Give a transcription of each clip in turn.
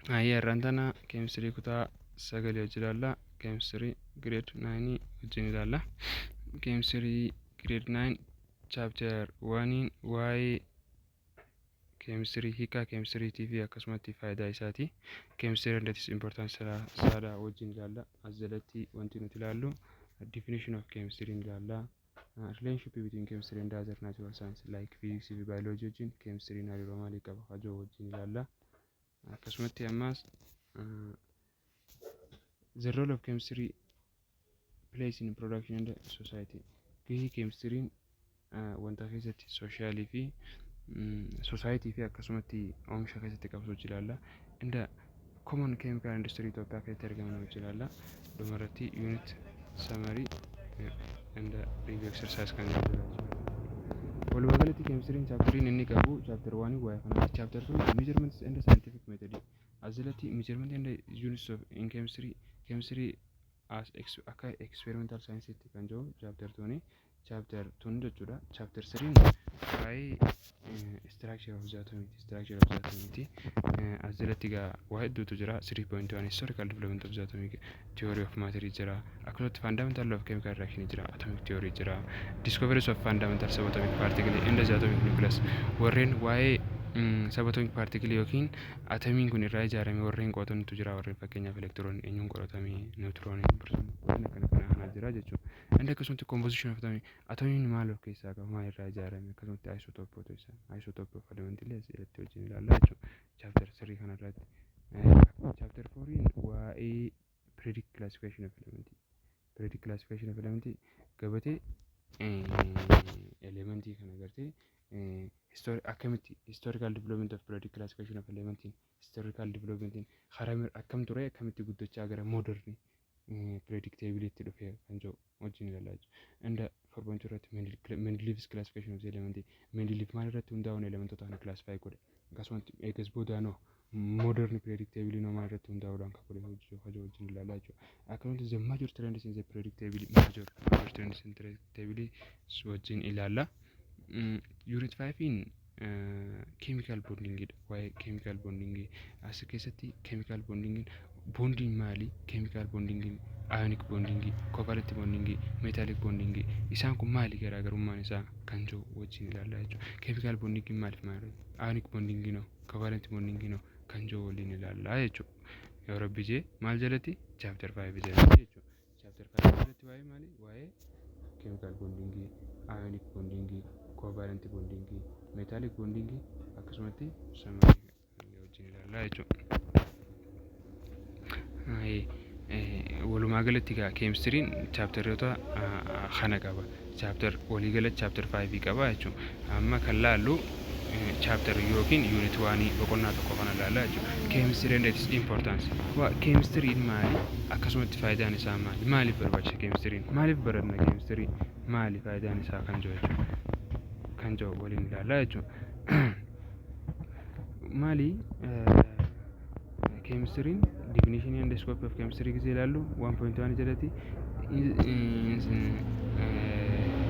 Hayyee, har'aan tana keemistirii kutaa sagalii hojii ilaalla. Keemistirii grade 9 wajjin ilaalla. Keemistirii grade 9 chapter 1 waa'ee keemistirii, hiikaa keemistiriitii fi akkasumatti faayidaa isaati. Chemistry and its importance isaadha wajjin ilaalla. As jalatti wanti nuti ilaallu definition of chemistry ilaalla. Relationship between chemistry and other natural science like physics fi biology wajjin keemistiriin hariiroo maalii qaba hajoo wajjin ilaalla. Akkasumatti ammas the role of chemistry plays in production and society, gahee keemistiriin wanta keessatti socialii fi society fi akkasumatti oomisha keessatti qabsu hojii ilaalla. And the common chemical industry Itoophiyaa keessatti argaman hojii ilaalla. Dhumarratti unit summary and review exercise kan jedhu. Walumaa galatti keemistiriin chapteriin inni qabu chapter 1 waa'ee kanaati. Chapter 2, measurements and scientific method. As jalatti measurement and units of in chemistry, chemistry as akka experimental science kan jiru chapter 2, chapter 2 jechuudha. Chapter 3 waa'ee structure of the atom, structure of the atom. As jalatti egaa waa hedduutu jira. 3.1, historical development of the atomic theory of matter jira. Akkasumatti fundamental law of chemical reaction jira, atomic theory jira, discoveries of fundamental subatomic particle and the atomic nucleus, warreen waa'ee subatomic particle yookiin atomiin kun irraa ijaarame warreen qo'atantu jira. Warreen fakkeenyaaf elektiroon eenyuun qoratame, niwutirooniin, warreen akkana kana kanaa jira jechuudha. Inni akkasumatti composition of atomic, atomiin maal of keessaa qaba, maal irraa ijaarame, akkasumatti isotope isaa, isotope of element illee asirratti wajjin ilaalla jechuudha. Chapter 3 kanarratti. Chapter 4 waa'ee periodic classification of element. Periodic classification of element, gabatee elementii kana gartee akkamitti historical development of periodic classification of elementiin, historical developmentiin karaa akkam ture, akkamitti guddachaa gara modern periodic tableetti dhufe kan jedhu wajjin ilaalaa jechuudha. And 4.2 irratti Mendeleev's classification of the element. Mendeleev maal irratti hundaa'uun elementoota kana classify godhe? Akkasumas eegas boodaanoo modern periodic table noo maal irratti hundaa'uudhaan kan godhe hojii wajjin ilaalaa jechuudha. Akkasumas the major trends in the periodic table, major trends in periodic table wajjin ilaalla. Unit 5in chemical bonding dha. Waa'ee chemical bonding as keessatti, chemical bonding, bondiin maali? Chemical bonding, ionic bonding, covalent bonding, metallic bonding, isaan kun maali, garaagarummaan isaa kan jiru wajjin ilaallaa jechuudha. Chemical bonding maaliif maali? Ionic bonding no, covalent bonding no kan jiru waliin ilaallaa jechuudha. Yoo Rabbi jee maal jalatti? Chapter 5 jalatti jechuudha. Chapter 5 jalatti waa'ee maali? Waa'ee chemical bonding, ionic bonding, covalent bonding, metallic bonding, akkasumatti summary wajjin ilaallaa jechuudha. Walumaa galatti egaa keemistiriin chapteroota kana qaba. Chapter waliigala chapter 5 qaba jechuudha. Amma kan laallu chapter yookiin unit 1, boqonnaa tokko kana laallaa jechuudha. Chemistry and its importance. Keemistiriin maali? Akkasumatti faayidaan isaa maali? Maaliif barbaachisa keemistiriin? Maaliif baranna keemistirii? Maali faayidaan isaa kan jiru jechuudha. Kan jiru waliin ilaallaa jechuudha. Maali keemistiriin? Definition and scope of chemistry gisee ilaallu, 1.1 jalatti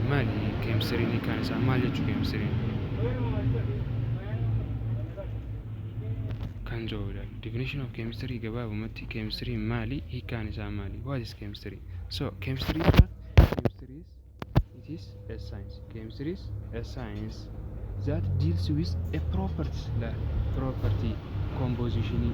maali keemistiriin, hiikaan isaa maal jechuu, keemistiriin kan jiru ilaallu. Definition of chemistry, gabaabumatti keemistiriin maali, hiikaan isaa maali? What is chemistry? So chemistry is what? Chemistry is, it is a science. Chemistry is a science that deals with a properties, la property, composition,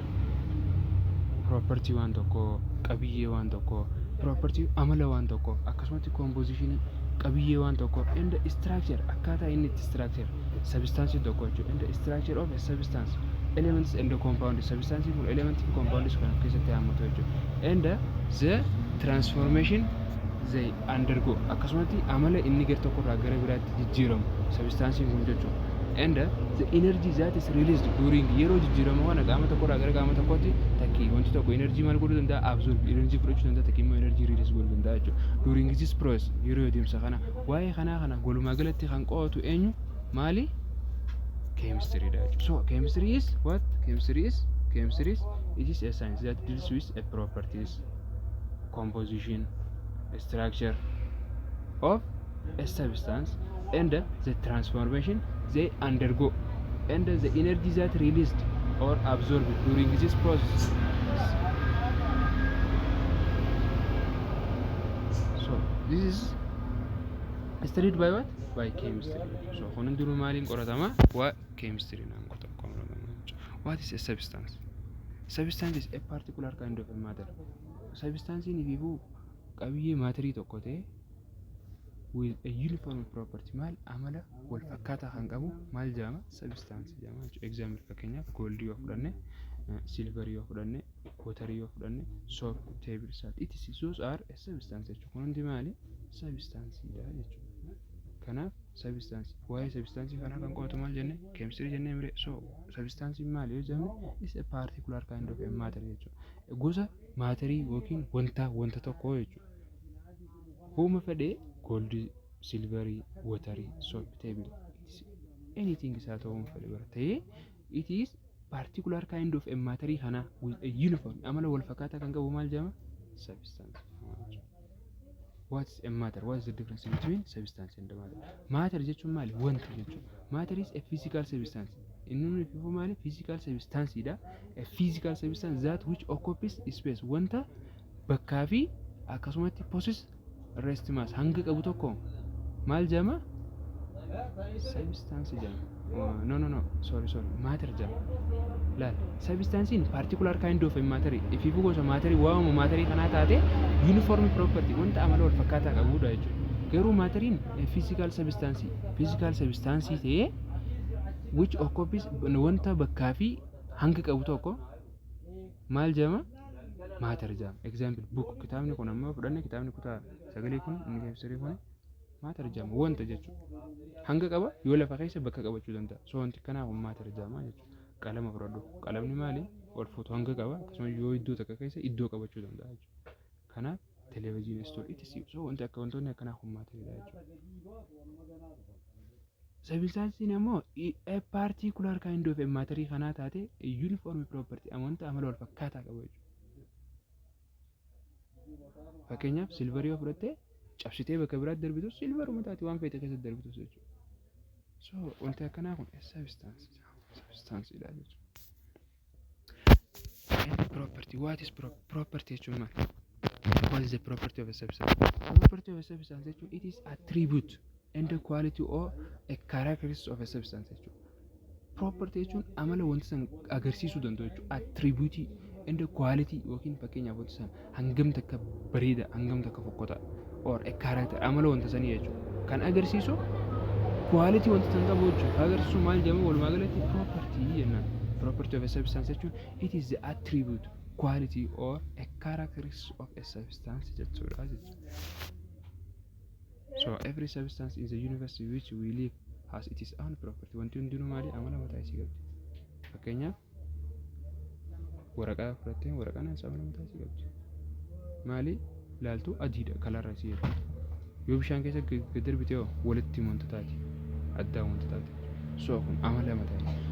property waan tokkoo, qabiyyee waan tokkoo, property amala waan tokkoo, akkasumatti composition qabiyyee waan tokkoo, and structure akkaataa inni itti structure substance tokko jechuudha, and structure of a substance, elements and compound. Substance kun element fi compounds kan of keessatti hammatu jechuudha, and the transformation they undergo, akkasumatti amala inni gara tokkorraa gara biraatti jijjiiramu substancein kun jechuudha, and the energy that is released during, yeroo jijjiiramu kana qaama tokkorraa gara qaama tokkotti. Takki wanti tokko energy maal godhuu danda'a? Absorb energy fudhachuu danda'a, takki immoo energy release godhuu danda'a jechuudha. During this process, yeroo adeemsa kana, waa'ee kanaa kana walumaa galatti kan qo'atu eenyu, maali? Chemistry dha jechuudha. So chemistry is what? Chemistry is, it is a science that deals with a properties, composition, structure of a substance and the transformation they undergo and the energy that released or absorbed during this process. So this is studied by what? By chemistry. So kun hundinuu maaliin qoratama? Waa chemistry naan qoratama. What is a substance? Substance is a particular kind of a matter. Substancein ifiifuu qabiyyee maatarii tokko ta'e with a uniform property, maal, amala wal fakkaataa kan qabu maal jedhama? Substance jedhama jechuudha. Example, fakkeenyaaf goldii yoo fudhanne, silverii yoo fudhanne, waterii yoo fudhanne, soap, table salt, etc. Those are a substance jechuudha. Kun hundi maali? Substanceidha jechuudha. Kanaaf substance, waa'ee substance kanaa kan qo'atu maal jenne? Chemistry jennee mire. So substance maali yoo jenne, is a particular kind of a matter jechuudha. Gosa maatarii yookiin wanta tokko jechuudha. Uuma fedhee goldii, silverii, waterii, soap, table, anything isaa ta'uu fedhe bara ta'ee, it is particular kind of a matter kana with a uniform, amala wal fakkaataa kan qabu maal jedhama? Substance. What is a matter? What is the difference between substance and matter? Matter jechuun maali? Wanta jechuudha. Matter is a physical substance. Inni nuti maali? Physical substance dha. A physical substance that which occupies space, wanta bakkaa fi akkasumatti possess rest mass, hanga qabu tokko maal jedhama? Substance jedhama. No, sorry, sorry, matter jedhama. Laal, substancein particular kind of a matter, ifiifuu gosa maatarii, waamama maatarii kanaa taate, uniform property, wanta amala wal fakkaataa qabudha jechuudha. Garuu maateriin physical substance, physical substance ta'ee which occupies, wanta bakkaa fi hanga qabu tokko maal jedhama? Matter jedhama. Example, book, kitaabni kun amma fudhanne, kitaabni kutaa sagalee kun, inni keemsirii kun matter jedhama, wanta jechuudha. Hanga qaba, yoo lafa keessa bakka qabachuu danda'a. So wanti kanaaf matter jedhama jechuudha. Qalama fudhadhu. Qalamni maali? Ol fuutu hanga qaba, akkasuma yoo iddoo takka keessa iddoo qabachuu danda'a jechuudha. Kanaaf televezyiinii, stool, etc. So wanti akka wantoonni akkanaa kun matteridha jechuudha. Substanceiin ammoo a particular kind of a matter kanaa taate uniform property, wanta amala wal fakkaataa qabu jechuudha. Fakkeenyaaf silverii yoo fudhatte, cabsitee bakka biraatti darbitus silveruma taati, waan feete keessatti darbitus jechuudha. So wanti akkanaa kun substance substanceidha jechuudha. And property, what is property jechuun maali? What is the property of a substance? Property of a substance jechuun it is attribute and the quality or a characteristics of a substance jechuudha. Property jechuun amala wanti san agarsiisuu danda'u jechuudha. Attribute and the quality yookiin fakkeenyaaf wanti san hangam takka bareeda, hangam takka fokkotaa, or a character, amala wanta sanii jechuudha. Kan agarsiisu quality wanta san qabu jechuudha. Kan agarsiisu maal jedhama? Walumaa galatti property jennaan. Property of a substance jechuun it is the attribute, quality or a characteristics of a substance jechuudha jechuudha. So every substance in the universe in which we live has its own property. Wanti hundinuu maali? Amala mataa isii qabdi. Fakkeenyaaf waraqaa fudhattee, waraqaan amala mataa isii qabdi. Maali? Ilaaltu adiidha kalarra isii jechuudha. Yoo bishaan keessa gad darbite hoo walitti wanta taati. Addaa wanta taati. So kun amala mataa isii.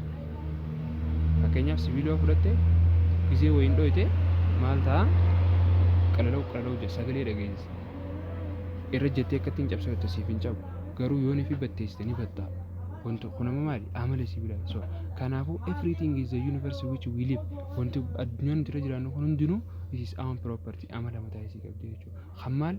Fakkeenyaaf sibiila yoo fudhatte, gisee wayiin dhoyite maal ta'a? Qalalau qalalau jedha, sagalee dhageessisa. Irra jettee akka ittiin cabsatu siif hin cabu. Garuu yoo ni fi batteessite ni batta. Wanti kun amma maali? Amala sibiilaa. So kanaafuu everything is the universe which we live. Wanti addunyaan nuti irra jiraannu kun hundinuu it is own property, amala mataa isii qabdi jechuudha. Kan maal?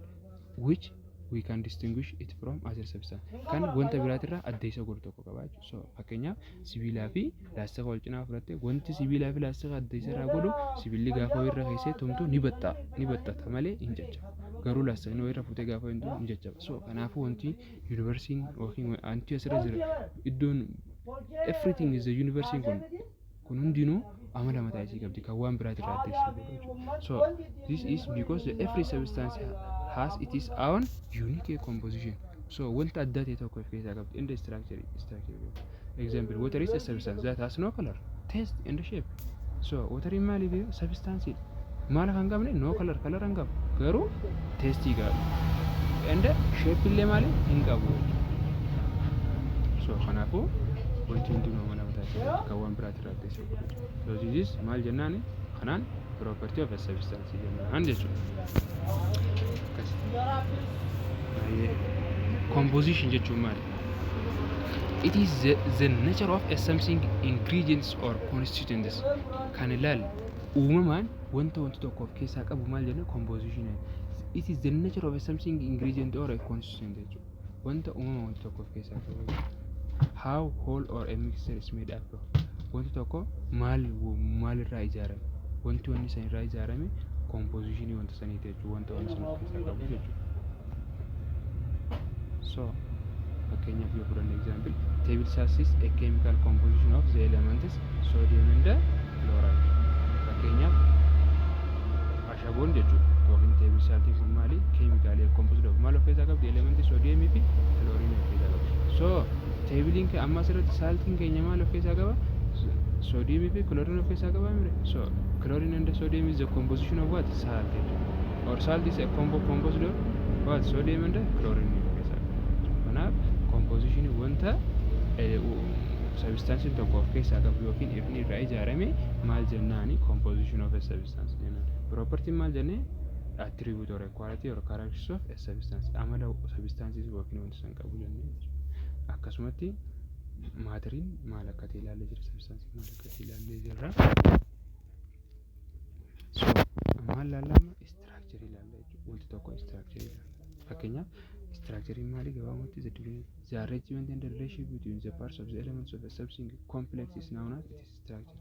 Which we can distinguish it from other substance. Kan wanta biraatirraa adda isa godhu tokko qaba jechuudha. So fakkeenyaaf sibiilaa fi laastika wal cinaa fudhatte, wanti sibiilaa fi laastika adda isa irraa godhu, sibiilli gaafa wayirra keessee tumtu ni baxxa, ni baxxata malee hin caccabu. Garuu laastikni wayirra fuutee gaafa hin hin caccaba. So kanaafuu wanti yuunivarsiin yookiin wanti asirra jira, iddoon everything is the universe kun hundinuu amala mataa isii qabdi kan waan biraatirraa adda isii godhu jechuudha. So this is because the every substance has its own unique composition. So wanta adda ta'e tokko of keessaa qabdi. In the structure. Example, water is a substance that has no color, taste and shape. So water maaliif substance maal kan qabne? No color, color hin qabu, garuu taste qaba. And shape illee maali hin qabu jechuudha. So kanaafuu wanti hundinuu amala mataa isii qabdi kan waan biraatirraa adda isa godhu jechuudha. So this is maal jennaani? Kanaan property of a substance jennaan jechuudha. Akkas. Baay'ee. Composition jechuun maali? It is the nature of a something, ingredients or constituents. Kan ilaal uumamaan wanta wanti tokko of keessaa qabu maal jenna? Composition. It is the nature of a something, ingredient or a constituent jechuudha. Wanta uumama wanti tokko of keessaa qabu. How whole or a mixture is made up of. Wanti tokko maal maalirraa ijaarame? Wanti wanni san irraa ijaarame compositionii wanta saniiti jechuudha. Wanta wanni san of keessaa qabu jechuudha. So fakkeenyaaf yoo fudhanne, example, table salt is a chemical composition of the elements sodium and chloride. Fakkeenyaaf ashaboon jechuudha yookiin table saltiin kun maali? Chemically composed of maal of keessaa qabdi? Elementii sodiumii fi chlorine of keessaa qabdi. So tableiin amma asirratti saltiin keenya maal of keessaa qaba? Sodiumii fi chlorine of keessaa qaba mire. So chlorine and sodium is the composition of what? Salt jechuudha. Or salt is a composed of what? Sodium and chlorine of keessaa qaba. Kanaaf composition wanta substanceiin tokko of keessaa qabu yookiin inni irraa ijaarame maal jennaani? Composition of a substance jennaan. Property maal jennee? Attribute or quality or characteristics of a substance, amala substance yookiin wanta san qabu jennee. Akkasumatti matteriin maal akka ta'e ilaallee jira, substance maal akka ta'e ilaallee jirra. So maal ilaalla amma? Structure ilaalla jechuudha. Wanti tokko structure ilaalla. Fakkeenyaaf structure maali gabaabumatti? The arrangement and the relationship between the parts of the elements of a substance complex is known as its structure.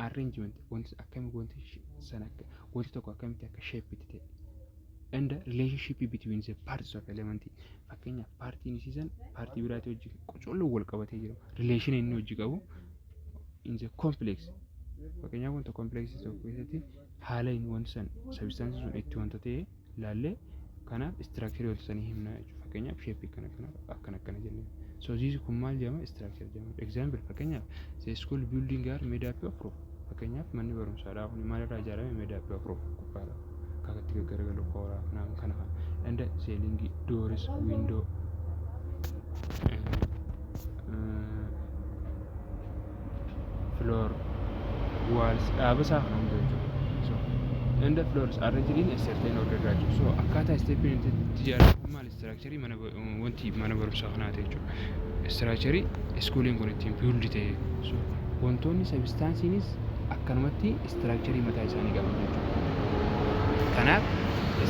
Arrangement, wanti akkami wanti san akka wanti tokko akkamitti akka shape itti ta'e and the relationship between the parts of element. Fakkeenyaaf partiin isiisan partii biraatii wajjin qocolloo wal qabatee jira, relation inni hojii qabu in the complex. Fakkeenyaaf wanta complex tokko keessatti haala inni wanti san substance sun itti wanta ta'e ilaallee, kanaaf structure wanta sanii himna jechuudha. Fakkeenyaaf shape kana kana akkana akkana jennee. So this kun maal jedhama? Structure jedhama. Example, fakkeenyaaf the school building are made up of roof. Fakkeenyaaf manni barumsaadhaa kun maalirraa ijaarame? Made up of roof, gubbaadha. Akkatti gaggaragalu kooraa kana kana kana. And ceiling, doors, window, floor, walls, dhaaba isaa kana hunda jechuudha. So and the floors arranged in a certain order jechuudha. So akkaataa stepiin itti ijaaramu maal? Structure mana wanti mana barumsaa kanaati jechuudha. Structure schooliin kun ittiin build ta'e. So wantoonni substanceiinis akkanumatti structure mataa isaanii qaban jechuudha. Kanaaf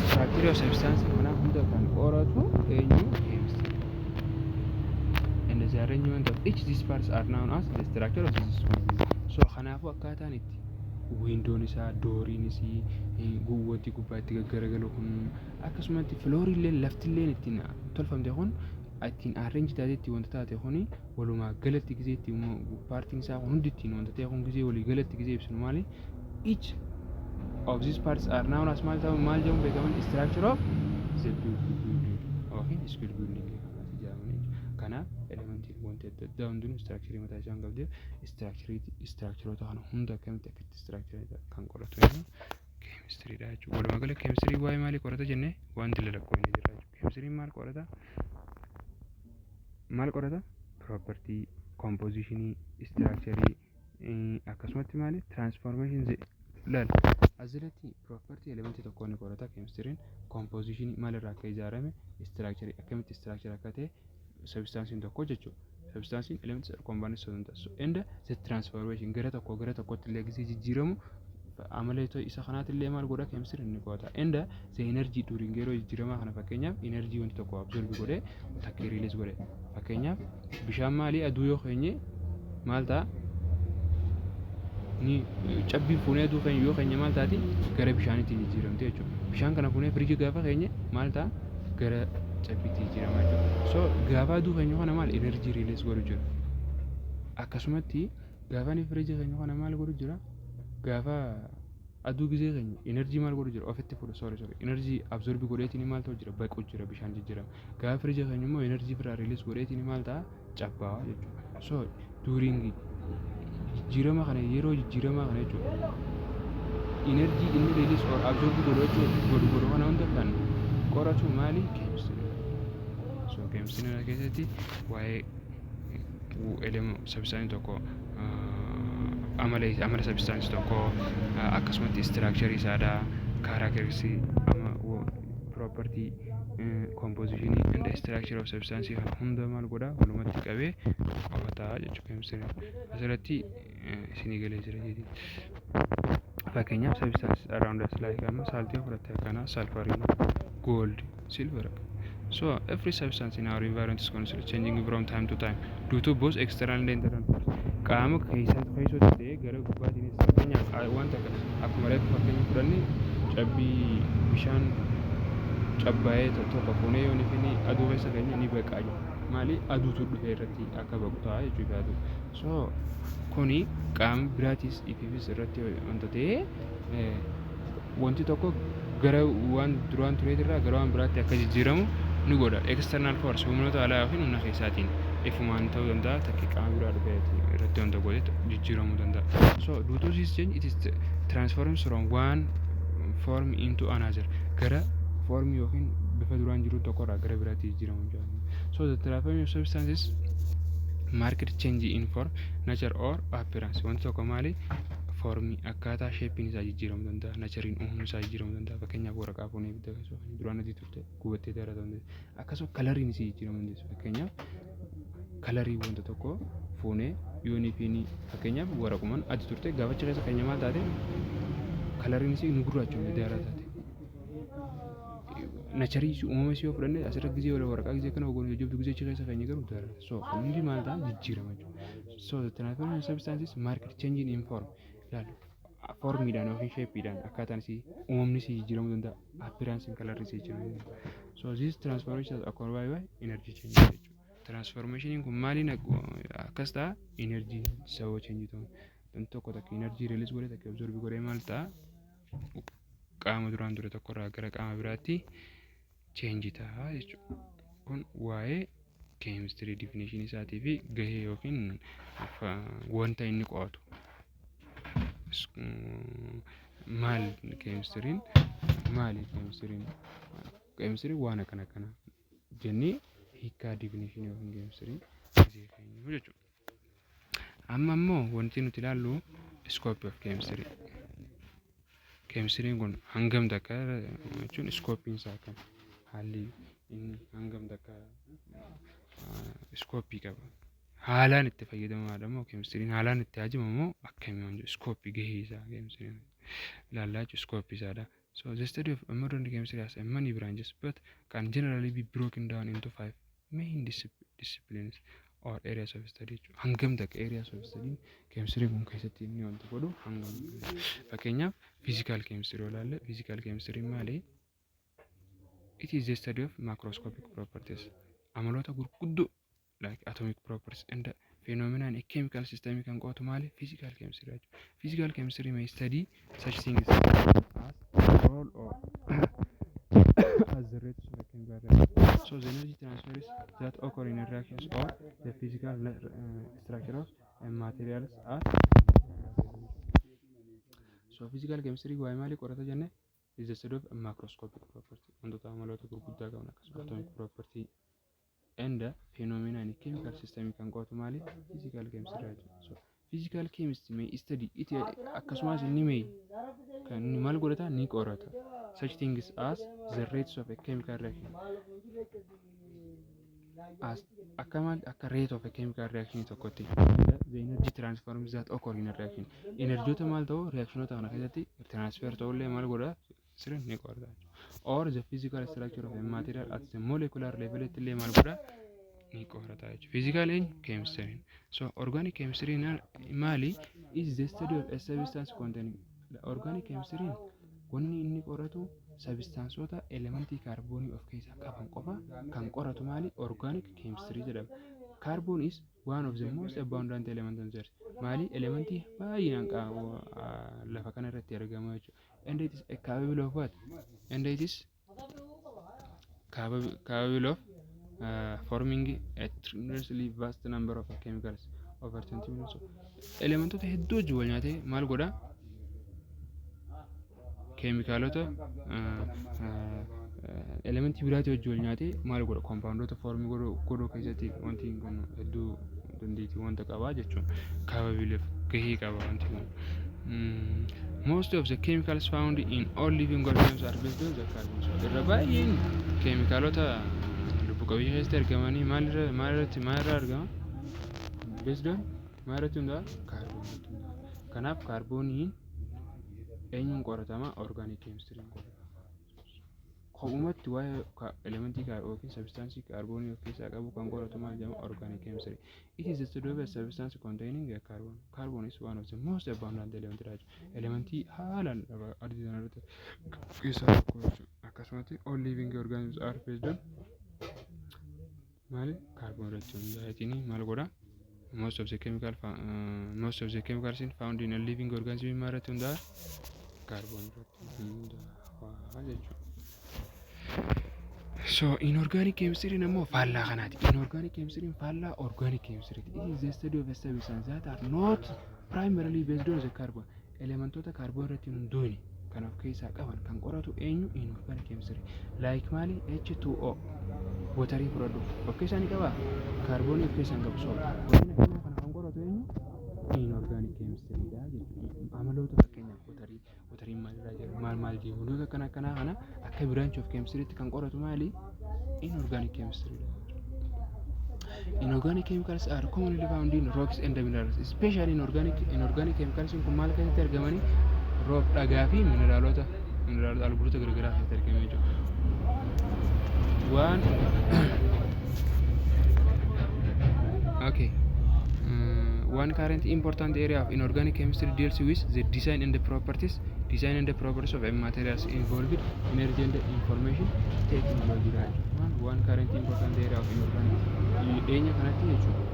structure of substance kanaa hunda kan qoratu eenyu? Chemistry. And the arrangement of each these parts are known as the structure of this. So kanaafuu akkaataan itti windown isaa, dooriin isii, wanti gubbaa itti gaggaragalu kun, akkasumatti flooriillee laftillee ittiin tolfamte kun, ittiin arrange taatee itti wanta taate kun, walumaa galatti gizee itti partiin isaa kun hundi ittiin wanta ta'e kun gizee walii galatti gizee ibsinu maali? Each of these parts are known as maal ta'u, maal jedhamu beekaman? Structure of the building yookiin school building kanaati jedhamanii. Kanaaf elementiin wanti adda addaa hundinuu structure mataa isaan qabdeef, structureoota kana hunda akkamitti akkatti structure kan qoratu eenyu? Chemistrydha jechuudha. Walumaa gala chemistry waa'ee maalii qorata jennee wanti lalakkoofne jira jechuudha. Chemistryn maal qorata? Maal qorata? Property, compositionii, structure, akkasumatti maali? Transformation. Laal, asirratti property elementii tokko ni qorata chemistryn, compositionii maalirraa akka ijaarame, structure akkamitti structure akka ta'e substanceiin tokko jechuudha. Substanceiin elements are combined so and the transformation gara tokko gara tokkotti illee gisee jijjiiramu amala isa kanaatti illee maal godha chemistryn? Ni qo'ata. And the energy during yeroo jijjiiramaa kana, fakkeenyaaf energy wanti tokko absorb godhee takka release godhe. Fakkeenyaaf bishaan maalii aduu yoo keenye maal ta'a? Ni cabbii fuunee aduu keenya yoo keenye maal taati? Gara bishaaniitti jijjiiramte jechuudha. Bishaan kana fuunee firiijii gaafa keenye maal ta'a? Gara cabbiitti jijjiirama jechuudha. So gaafa aduu keenya kana maal energy release godhu jira. Akkasumatti gaafa inni firiijii keenya kana maal godhu jira? Gaafa aduu gizee keenya energy maal godhu jira? Ofitti fudha, sorry, sorry, energy absorb godheetiin maal ta'u jira? Baqu jira, bishaan jijjiirama. Gaafa firiijii keenya immoo energy biraa release godheetiin maal ta'a? Cabbaawaa jechuudha. So during jijjiirama kana, yeroo jijjiirama kana jechuudha. Energy inni release or absorb godhu jechuudha, godhu godhu kana hunda kan qoratu maali? Chemistry. So chemistry kana keessatti waa'ee substance tokko, amala amala substance tokko, akkasumatti structure isaadha, characteristics, ama property Composition and structure of substance kana hunda maal godha? Walumatti qabee qo'ataa jechuudha keemistiriin. Asirratti isinii galee jira jechuudha. Fakkeenyaaf, substance around us like amma saltii fudhatte kana, sulfuriin, gold, silver. So every substance in our environment is constantly changing from time to time due to both external and internal force. Qaama keessatti keessatti ta'ee gara gubbaatiinis, fakkeenyaaf, wanta akkuma reefu fakkeenya fudhanne, cabbii, bishaan cabbaa'ee tokko fuunee yoo inni aduu keessa keenya ni baqaa jira. Maali? Aduutu dhufee irratti akka baqu ta'a jechuudha aduu. So kuni qaama biraatis ifiifis irratti wanta ta'ee wanti tokko gara waan duraan tureetirraa gara waan biraatti akka jijjiiramu ni godha. External force, humnoota alaa yookiin humna keessaatiin ifumaan ta'uu danda'a, takki qaama biraa dhufee irratti wanta godhe jijjiiramuu danda'a. So due to this change, it is transforms from one form into another. Gara formii yookiin bifa duraan jiru tokkorraa gara biraatti jijjiiramuu danda'a. So the transformation of substances marked change in form, nature or appearance. Wanti tokko maali? Formii, akkaataa shapeiin isaa jijjiiramuu danda'a, natureiin, uumamni isaa jijjiiramuu danda'a. Fakkeenyaaf, waraqaa fuunee ibidda keessa duraan adii turte gubattee daaraa ta'uu dandeessi. Akkasuma coloriin isii jijjiiramuu dandeessi. Fakkeenyaaf, colorii wanta tokko fuunee yoonii fi fakkeenyaaf waraqumaan adii turte gaafa achi keessa keenya maal taate? Coloriin isii ni gurraachomte, daaraa taate. Natureii isii, uumama isii yoo fudhanne, asirra gizee waraqaa gizee kana ogoon jajjabdu, gizee achi keessa keenya garuu daaraa. So hundi maal ta'a? Jijjiirama jechuudha. So the transformation of substances marked change in form. Ilaalu, formiidhaan yookiin shapeiidhaan akkaataan isii, uumamni isii jijjiiramuu danda'a. Appearanceiin, colorri isii jijjiiramuu danda'a. So this transformation occur by energy change jechuudha. Transformationiin kun maaliin akkas ta'a? Energy sababa change ta'uun. Wanti tokko takka energy release godhee, takka absorb godhee maal ta'a? Qaama duraan ture tokkorraa gara qaama biraatti change ta'a jechuudha. Kun waa'ee keemistirii definitionii isaatii fi gahee yookiin wanta inni qo'atu. Maal keemistiriin? Maali keemistiriin? Keemistiriin waan akkana akkana jennee hiikkaa definitionii yookiin keemistirii keenyu jechuudha. Amma immoo wanti nuti ilaallu scope of chemistry. Keemistiriin kun hangam takka jechuun scopeiin isaa akkam, haalli inni hangam takka scopeii qaba. Haalaan itti fayyadamaadha moo, keemistiriin haalaan itti haajama moo akkamii waan jedhu, scopeii gahee isaa keemistiriin ilaallaa jechuudha, scopeii isaadha. So the study of modern chemistry has many branches but can generally be broken down into five main disciplines or areas of study jechuudha. Hangam takka areas of study keemistirii kun keessatti inni wanti godhu hangam? Fakkeenyaaf, physical chemistry yoo ilaalle, physical chemistry maali? It is the study of macroscopic properties. Amaloota gurguddoo like atomic properties and the phenomena in a chemical system kan qo'atu maali? Physical chemistry jechuudha. Physical chemistry may study such things as role or as the rates of a chemical reaction. So the energy transfers that occur in reactions or the physical structure of materials are. So physical chemistry waa'ee maalii qorata jenne? Is the study of macroscopic property, wantoota amaloota gurguddaa qaban, akkasuma atomic property and the phenomena in chemical system kan qo'atu maali? Physical chemistry jechuudha. So physical chemistry may study it, akkasumas inni may kan inni maal godhata? Ni qorata such things as the rates of a chemical reaction, as akka maal, akka rate of a chemical reaction tokkotti, the energy transforms that occur in a reaction, energyota maal ta'u reactionota kana keessatti transfer ta'ullee maal godha? Sirrii ni qorata, or the physical structure of a material at the molecular level illee maal godha? Ni qorata jechuudha. Physical chemistry. So organic chemistry maali? Is the study of a substance containing. Organic chemistry wanni inni qoratu substanceota elementii kaarboonii of keessaa qaban qofa kan qoratu maali? Organic chemistry jedhama. Carbon is one of the most abundant element on the earth. Maali? Elementii baay'inaan lafa kana irratti argama jechuudha. And it is a capable of what? And it is capable of forming a tremendously vast number of chemicals, over 20 million. Elementoota hedduu wajjin wal nyaatee maal godha? Keemikaalota elementii biraatii wajjin wal nyaatee maal godha? Compoundoota formii godhuu keessatti wanti kun hedduu dandeettii wanta qabaa jechuudha. Capable gahee qaba wanti kun. Most of the chemicals found in all living organisms are based on the carbon. So irra baay'een Keemikaalota lubbu qabeeyyii keessatti argamanii maalirra maalirratti maalirraa argama? Based on maalirratti hundaa'a? Kaarboonii irratti hundaa'a. Kanaaf kaarbooniin eenyuun qoratama? Organic chemistry qoratama. Kophumatti waa'ee elementii yookiin substance kaarboonii of keessaa qabu kan qoratu maal jedhama? Organic chemistry. It is the study of a substance containing a carbon. Carbon is one of the most abundant element dha jechuudha. Elementii haalaan ardii kana irratti keessaa tokko jechuudha. Akkasumatti all living organisms are based on maali? Kaarboon irratti hundaa'eetiin maal godha? Most of the chemicals found in a living organism maal irratti hundaa'a? Kaarboon irratti hundaa'a jechuudha. So inorganic chemistry ammoo faallaa kanaati. Inorganic chemistry faallaa organic chemistry. It is the study of a substance that are not primarily based on the carbon. Elementoota kaarboon irratti hin hundoofne kan of keessaa qaban kan qoratu eenyu? Inorganic chemistry. Like maali? H2O. Waterii fudhadhu. Of keessaa ni qabaa? Kaarboonii of keessaa hin qabu. So wanni akkanaa kana kan qoratu eenyu? Inorganic chemistry dha jechuudha. Amaloota fakkeenyaaf waterii, wateriin maalirraa jedhu, maal maal jedhu, wantoota akkana akkanaa kana akka branch of chemistrytti kan qoratu maali? Inorganic chemistry dha. Inorganic chemicals are commonly found in rocks and minerals. Especially inorganic chemicals kun maal keessatti argamanii? Rock, dhagaa fi mineraalota albuudota garaagaraa keessatti argamu jechuudha. Waan okay. One current important area of inorganic chemistry deals with the design and the properties of materials involved energy and information technology dha jechuudha. One current important area of inorganic dhiyeenya kanatti jechuudha.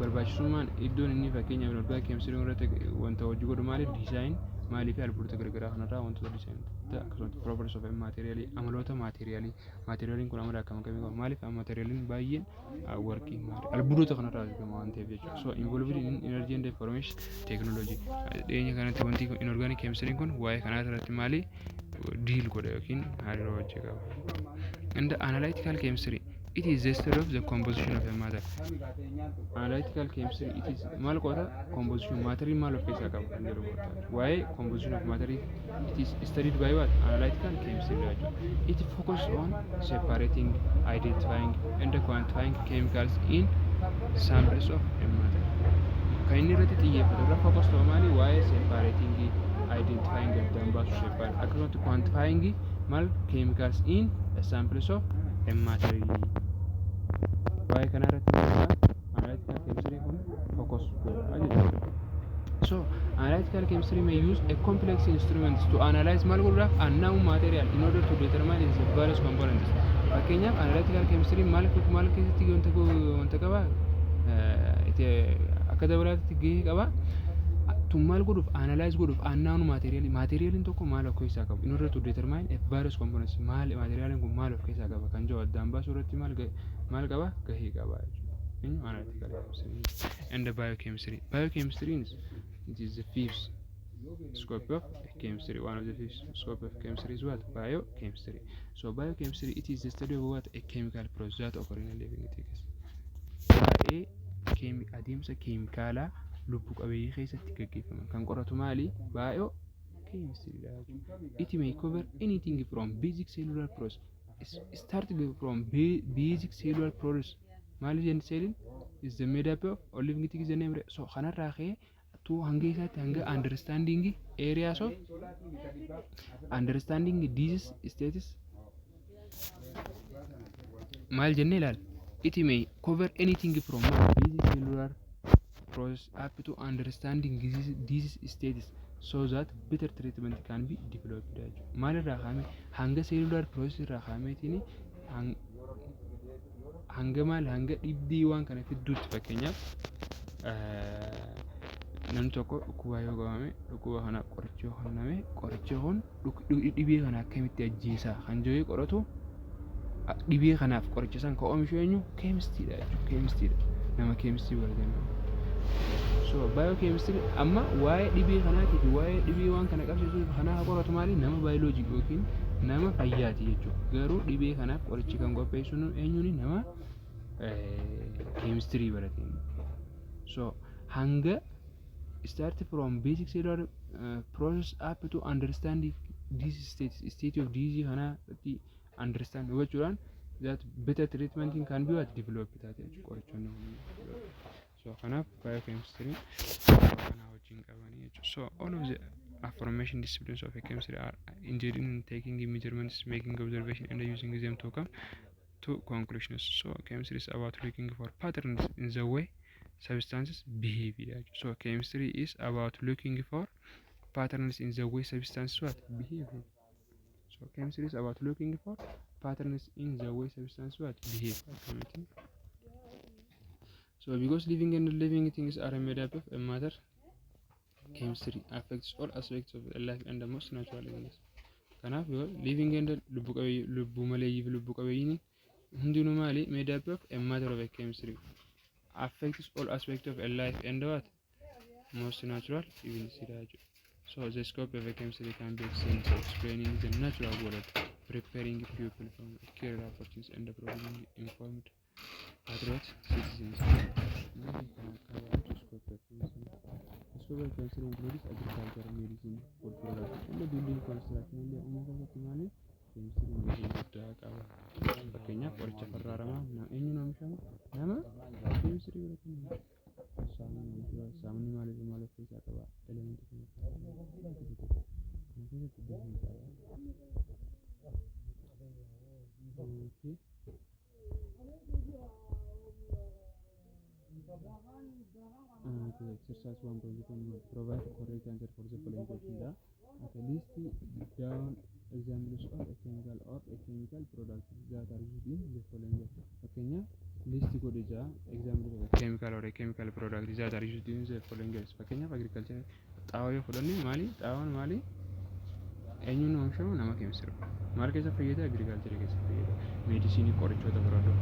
Barbaachisummaan iddoon inni fakkeenyaaf inorganic chemistry irratti wanta hojii godhu maali? Design maalii fi albuudota garaagaraa kanarraa wantoota design, akkasumas properties of material, amaloota materialii, materialiin kun amala akkam akkamii qaba? Maaliif materialiin baay'een warqii maali albuudota kanarraa argama waan ta'eef jechuudha. So involved in energy and information technology. Dhiyeenya kanatti wanti inorganic chemistry kun waa'ee kanaa irratti maali deal godha yookiin hariiroo hojii qaba. And analytical chemistry, it is the study of the composition of a matter. Analytical chemistry, it is maal qo'ata? Composition matterii maal of keessaa qaba kan jedhu qo'ata. Waa'ee composition of matter it is studied by what? Analytical chemistry jechuudha. It focuses on separating, identifying and quantifying chemicals in samples of a matter. Kan inni irratti xiyyeeffatu, irra focus ta'u maali? Waa'ee separating, identifying, addaan baasu, separate, akkasumatti quantifying maal? Chemicals in samples of a matter. Waa'ee kana irratti maal analytical chemistry kun focus godha jechuudha. So analytical chemistry may use a complex instruments to analyze maal godhuudhaaf? Unknown material in order to determine its various components. Fakkeenyaaf analytical chemistry maal maal keessatti wanta qaba, akka dabalaatti gahee qaba tun maal godhuuf? Analyze godhuuf unknown material, materialiin tokko maal of keessaa qabu, in order to determine a various components, maal materialiin kun maal of keessaa qaba kan jedhu addaan baasuu irratti maal maal qaba? Gahee qaba jechuudha. Eenyu? Analytical chemistry. And the biochemistry. Biochemistry is, it is the fifth scope of chemistry. One of the fifth scope of chemistry is what? Biochemistry. So biochemistry, it is the study of what? A chemical process that occur in a living things. Waa'ee adeemsa keemikaalaa lubbu qabeeyyii keessatti gaggeeffaman kan qoratu maali? Biochemistry dha. It may cover anything from basic cellular process, start from basic cellular process. Maali jenni? Seeliin is the made up of all living things jennee bire. So kanarraa ka'ee tu hanga isaatti hanga understanding areas of understanding disease status maal jennee ilaal. It may cover anything from basic cellular process up to understanding disease status so that better treatment can be developed jechuudha. Maalirraa kaa'ame? Hanga cellular process irraa kaa'ameetiin hanga maal, hanga dhibdii waan kana fidduutti. Fakkeenyaaf namni tokko dhukkuba yoo qabame, dhukkuba kanaaf qorichi yoo kenname, qorichi kun dhibee kana akkamitti ajjeesaa kan jedhu qoratu. Dhibee kanaaf qoricha san kan oomishu eenyu? Keemistiidha jechuudha. Keemistiidha, nama keemistii barate. So biochemistry amma waa'ee dhibee kanaatii fi waa'ee dhibee waan kana qabsiisuuf kanaa qoratu maali? Nama baayoloojii yookiin nama fayyaati jechuudha. Garuu dhibee kanaaf qorichi kan qopheessu eenyuuni? Nama keemistirii barate. So hanga start from basic cellular process up to understanding disease state of disease kanaa irratti Understand hubachuudhaan that better treatment can be what develop taate jechuudha, qorichoonni kun. So kanaaf biochemistry kana wajjin qabanii jechuudha. So all of the aforementioned disciplines of chemistry are engaged in taking measurements, making observation and using them to come to conclusions. So chemistry is about looking for patterns in the way substances behave. So chemistry is about looking for patterns in the way substances what behave. So chemistry is about looking for patterns in the way substances what behave. Akkamitti? So because living and living things are made up of a matter, chemistry affects all aspects of life and the most natural events. Kanaaf yoo living and lubbu qabeeyyii, lubbu maleeyyii fi lubbu qabeeyyiin hundinuu maali? Made up of a matter of a chemistry affects all aspects of a life and what most natural events jechuudha. So the scope of a chemistry can be extended to explaining the natural world, preparing people for career opportunities and providing informed patriot citizens. Scope of chemistry. The scope of chemistry includes agriculture, medicine, food production, and building construction. Illee uumama keessatti maali? Chemistry gahee guddaa qaba. Fakkeenyaaf, qoricha farra aramaa eenyuun oomishama? Nama chemistry baratan. Saamunni maaliif maal of keessaa qaba? Elementii kan of keessaa qaba. Kana keessatti gahee qaba. Okay. Okay, exercise 1.1. Provide correct answer for the following question. Okay, list down examples of a chemical or a chemical product that are used in the following. Fakkeenya list godhe jaa, examples of a chemical or a chemical product that are used in the following. Fakkeenyaaf, agriculture, xaa'oo yoo fudhanne maali? Xaa'oon maali? Eenyuun oomishamu? Nama chemistry. Maal keessa fayyada? Agriculture keessa fayyada. Medicine, qorichoota fudhadhu.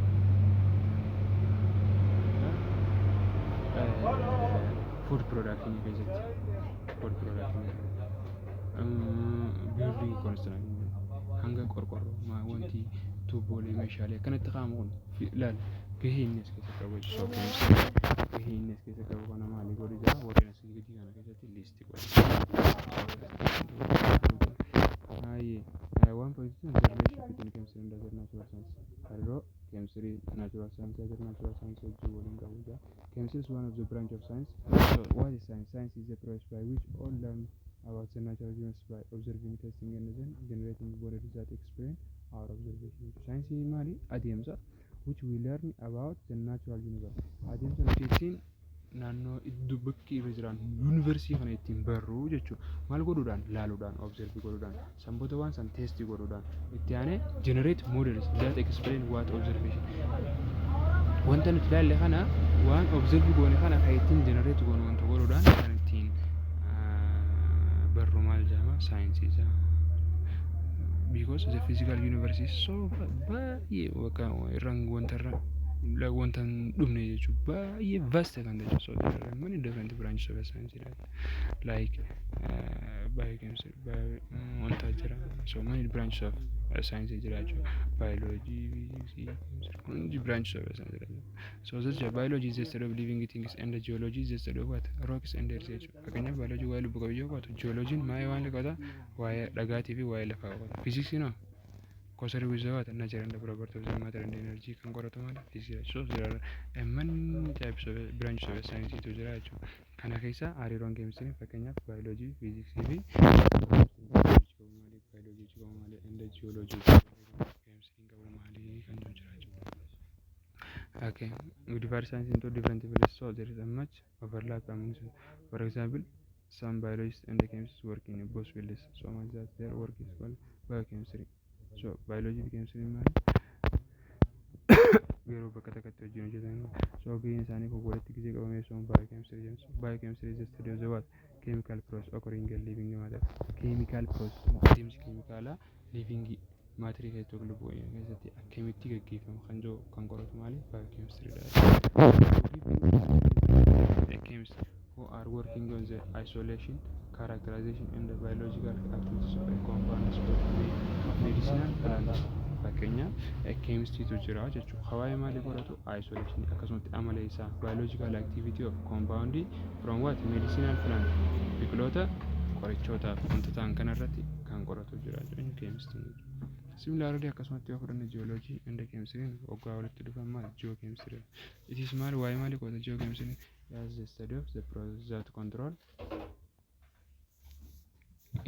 Food production keessatti, food production, building construction, hanga qorqorroo wanti tuubboolee meeshaalee akkanatti kaa'amu kun ilaali, gahee inni as keessa qabu jechuudha. Gahee inni as keessa qabu kana maali godhu jira? Warreen asii gadii kana keessatti list godhu. Hayyee, 1.2, the relationship between chemistry and other natural science. Hariiroo chemistry natural science, other natural science wajjin waliin qabu jira. Chemistry is one of the branch of science. So what is science? Science is the process by which all learn about the natural universe by observing, testing and then generating models that explain our observation. Science maali? Adeemsa which we learn about the natural universe. Adeemsa nuti ittiin naannoo iddoo bakki irra jiran universe kana ittiin barru jechuudha. Maal godhuudhaan? Laaluudhaan, observe godhuudhaan, sanboota waan san test godhuudhaan, itti aanee generate models that explain what observation. Wanta nuti ilaalle kana, waan observe goone kana kan ittiin generate goonu, wanta godhuudhaan kan ittiin barru maal jedhama? Saayinsii jedhama. Because the physical universe is so baay'ee bakka irraan wanta irra wanta hin dhumne jechuudha. Baay'ee vast kan ta'e. So there are many different branches of science like biochemistry, bio wanta jira. So many branches of science jira jechuudha. Biology, physics, chemistry, hundi branches of science jira. So this biology is the study of living things and the geology is the study of what? Rocks and earth jechuudha. Fakkeenyaaf, biology waa'ee lubbu qabeeyyii qo'atu, geologiin maa'ee waan qo'ata? Waa'ee dhagaatii fi waa'ee lafaa qo'ata. Physics no concerned with what? Nature and the property of the matter and energy kan qoratu maali? Physics. So there are many types of branches of science tu jira jechuudha. Kana keessa hariiroon chemistry, fakkeenyaaf biology, physics fi maali, biology qabu maali, and geology chemistry qabu maali kan jiru jira jechuudha. Okay, we divide science into different fields, so there is a much overlap among them. For example, some biologists and chemists work in both fields so much that their work is called biochemistry. So biology fi chemistry maali? Yeroo bakka takkatti wajjin hojjetan. So gaheen isaanii kun walitti gisee qabamee sun biochemistry jedhamu. Biochemistry is the study of the what? Chemical process occurring in living matter. Chemical process, adeemsi keemikaalaa living matter keessatti, lubbuu keessatti akkamitti gaggeeffamu kan jiru kan qoratu maali? Biochemistry dha. Chemists who are working on the isolation, characterization and the biological activities of a compounds of medicinal plants. Fakkeenyaaf, chemistiitu jira jechuudha. Waa'ee maalii qoratu? Isolation, akkasumatti amala isaa, biological activity of compound from what? Medicinal plant, biqiloota qorichaa irraa argamu. Qorichootaaf wanta ta'an kanarratti kan qoratu jira jechuudha keemistiriin. Similarly, akkasumatti yoo fudhanne, jiyooloojii and keemistiriin waggaa walitti dhufan maal? Geochemistry. It is maal? Waa'ee maalii qo'ata geochemistry? As the study of the process that control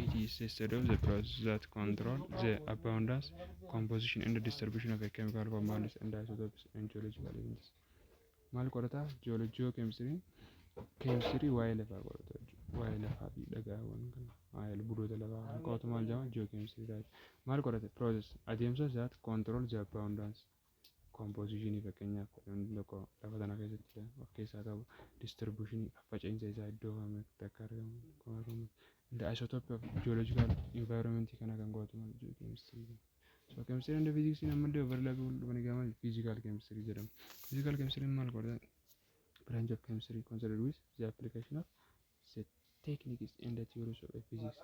It is the study of the process that control the abundance, composition and the distribution of a chemical compounds and isotopes and geological events. Maal qorata geochemistry? Keemistirii waa'ee lafaa qorata jechuudha. Waa'ee lafaa fi dhagaawwan kana, waa'ee albuudota lafaa kan qo'atu maal jedhama? Geochemistry dha. Maal qorata? Process, adeemsa, that control the abundance, composition, fakkeenyaaf wanti tokko lafa tana keessatti of keessaa qabu, distribution, faffaca'insa isaa, iddoo kamitti akka argamu, the isotope of geological environment kana kan qo'atu maal? Geochemistry. So chemistry and physics ammallee overlap dhufanii gama physical chemistry jedhamu. Physical chemistry maal qorata? Branch of chemistry concerned with the application of the techniques and the theories of physics.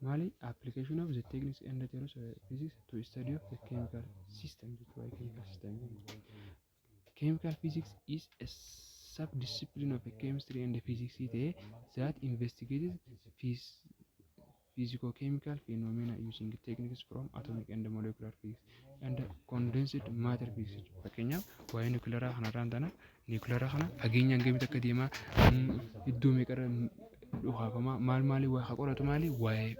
Maali? Application of the techniques and the theories of physics to study of the chemical system jechuudha. Chemical system. Chemical physics is a sub-discipline of chemistry and physics ta'ee that investigates physicochemical phenomena using techniques from atomic and molecular physics and condensed matter physics. Fakkeenyaaf, waa'ee niwukilaraa kanarraan tana, niwukilaraa kana fageenya hangamitti akka deemaa, iddoo meeqarra dhukaafamaa, maal maali waa qoratu, maali, waa'ee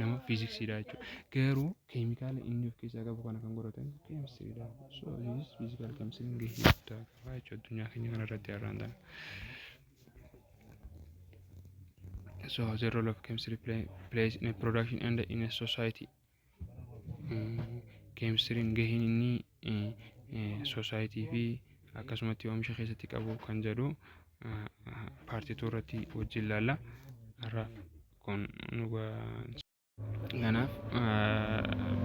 nama fiiziksiidha jechuudha. Garuu keemikaala inni of keessaa qabu kana kan qoratan keemistiriidha. So this physical chemistry gahee guddaa qaba jechuudha addunyaa keenya kanarratti har'aan tana. So the role of chemistry plays in a production and in a society. Keemistiriin gaheen inni society fi akkasumatti oomisha keessatti qabu kan jedhu part 2 irratti wajjin ilaalla. Har'aaf kun nu kanaaf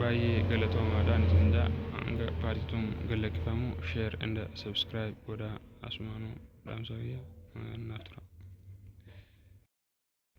baay'ee galatoomaadhaan isin jaa. Hanga part 2 gad lakkifamu share and subscribe godhaa. Asumaanuu dhaamsa kiyya naaf tura.